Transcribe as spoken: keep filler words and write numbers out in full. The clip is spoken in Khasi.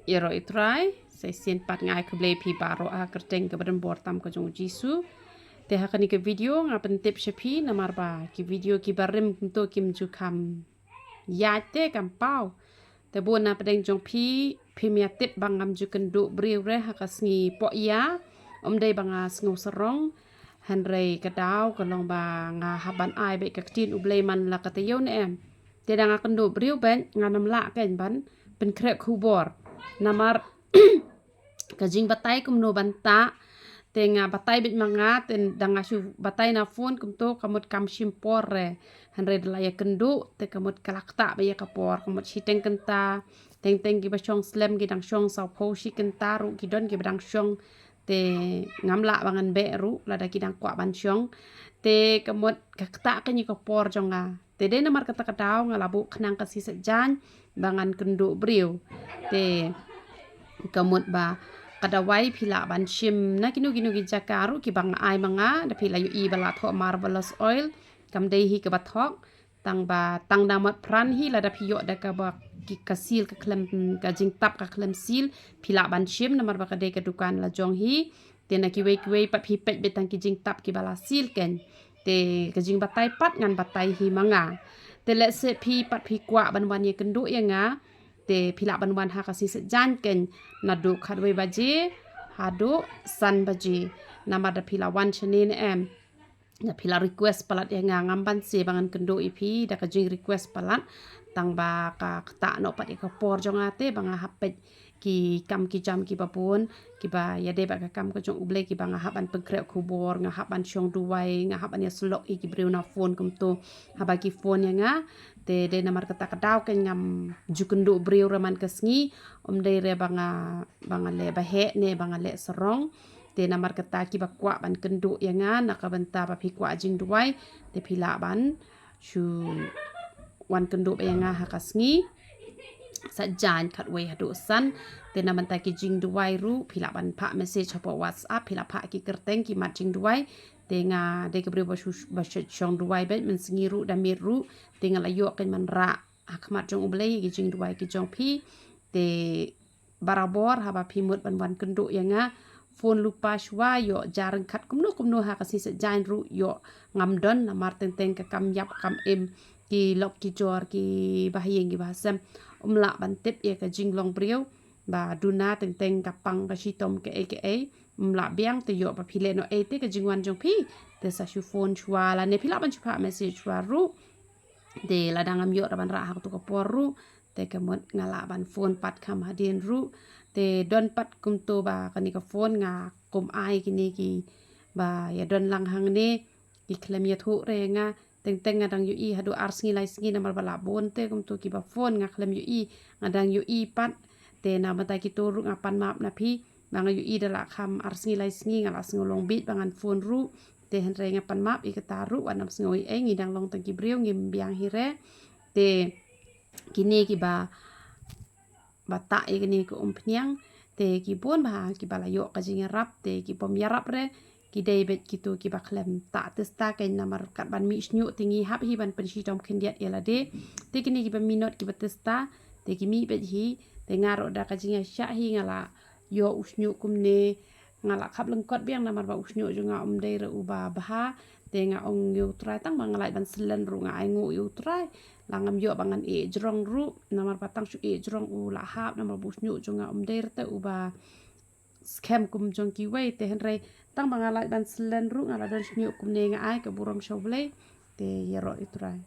Ïaroh ïa u Trai, sa shisien pat nga ai khublei phi baroh ha ka kyrteng kaba donbor tam ka jong u Jisu. Te ha kane ka video nga pyntip sha phi namar ba ki video kiba rim kumto kim ju kham ïaid te kam paw. Te bun na pdeng jong phi, phim ïatip ba ngam ju kynduh briew re ha ka sngi poh ïa. Ym dei ba nga sngew sarong, hynrei ka daw ka long ba nga hap ban ai beit ka ktien U Blei man la ka taïew ne em. Te da nga kynduh briew beit ngan ym lah kein ban pynkhreh khubor. Namar ka jingbatai kumno ban tah, te nga batai beit ma nga, te da nga shu batai na phone kumto ka mut kam shim por re. Hynrei da la ïakynduh te ka mut ka la ktah beit ïa ka por, ka mut shiteng kynta, teng teng kiba shong slem ki dang shong, sawphew shi kynta ruh ki don kiba dang shong. Te ngam lah ba ngan beh ruh lada ki dang kwah ban shong. Te ka mut ka ktah kein ïa ka por jong nga. Te dei namar kata ka daw nga la buh khnang ka sngi Saitjaiñ ba ngan kynduh briew. Te ka mut ba ka dawai phi lah ban shim na kino kino ki jaka ruh kiba nga ai ma nga, da phi la ïohi ba la thoh marvelous oil, kam dei hi kaba thok. Tang ba tang da mot pran hi, lada phi ïoh da kaba ki ka sil ka khlem, ka jingtap ka khlem sil, phi lah ban shim namar ba ka dei ka dukan la jong hi. Te na kiwei kiwei pat phi peit beit tang ki jingtap kiba la sil kein. Te ka jingbatai pat ngan batai hi ma nga. Te lehse phi pat phi kwah ban wan ïakynduh ïa nga, te phi lah ban wan ha ka sngi Saitjaiñ kein, naduh khatwei baje haduh san baje. Namar da phi la wan shane ne em, da phi la request palat ïa nga, ngam banse ba ngan kynduh ïa phi da ka jingrequest palat. Tang ba ka ktah noh pat ïa ka por jong nga te ba nga hap peit ki kam ki jam kiba bun, kiba ïadei bad ka kam ka jong U Blei, kiba nga hap ban pynkhreh khubor, nga hap ban shong duwai, nga hap ban ïasyllok ïa ki briew na phone kumto. Haba ki phone ïa nga, te dei namar kata ka daw kein ngam ju kynduh briew re man ka sngi. Ym dei re ba nga, ba nga leh ba heh ne ba nga leh sarong. Te namar kata kiba kwah ban kynduh ïa nga na ka bynta ba phi kwah jingduwai, te phi lah ban shu wan kynduh beit ïa nga ha ka sngi Saitjaiñ khatwei haduh san. Te na bynta ki jingduwai ruh phi lah ban phah message hapoh WhatsApp, phi lah phah ki kyrteng ki mat jingduwai. Te nga dei ka briew ba shu, ba shu shong duwai beit mynsngi ruh da miet ruh. Te nga la ïoh kein ban rah ha khmat jong U Blei ki jingduwai ki jong phi. Te barabor haba phi mut ban wan kynduh ïa nga, phone lypa shuwa, ïoh ja ryngkat kumno kumno ha ka sngi Saitjaiñ ruh ïoh ngam don, namar teng teng ka kam ïap kam im, ki lok ki jor, kiba ha ïing kiba ha sem. Ym lah ban tip ïa ka jinglong briew ba duna teng teng ka pang ka shitom kaei kaei. Ym lah biang, te ïoh ba phi leh noh ei te ka jingwan jong phi, te sa shu phone shuwa lane phi lah ban shu phah message shuwa ruh. Te lada ngam ïoh da ban rah ha kato ka por ruh, te ka mut nga lah ban phone pat kham hadien ruh. Te don pat kumto ba kane ka phone nga kum ai kine kiba ïa don lang hangne, ki khlem ïathuh re ïa nga. Teng teng nga dang ïohi haduh ar sngi lai sngi namar ba la bun te kumto kiba phone, nga khlem ïohi, nga dang ïohi pat. Te na bynta kito ruh nga pan map na phi, ba nga ïohi da la kham ar sngi lai sngi nga la sngew long bit ba ngan phone ruh. Te hynrei nga pan map ïa kata ruh, wat nym sngew ei ei, ngi dang long tang ki briew, ngim biang hi re. Te kine kiba, ba tah ïa kine ki umphniang, te ki bun bha kiba la ïoh ka jingïarap, te ki bym ïarap re ki dei beit kito kiba khlem tah tista kein, namar kat ban mih shñiuh te ngi hap hi ban pynshitom khyndiat ïa lade. Te kine kiba minot kiba tista, te ki mih beit hi. Te nga ruh da ka jingïaishah hi nga la ïoh u shñiuh kumne, nga la khap lyngkot biang namar ba u shñiuh jong nga um dei re uba bha. Te nga ong ïa u Trai, tang ba nga lait ban syllen ruh nga ainguh ïa u Trai, la ngam ïoh ba ngan ïeh jrong ruh, namar ba tang shu ïeh jrong u la hap, namar ba u shñiuh jong nga um dei re te uba skhem kum jong kiwei. Te hynrei tang ba nga lait ban syllen ruh nga la don shñiuh kumne, nga ai ka burom sha U Blei. Te ïaroh ïa u Trai.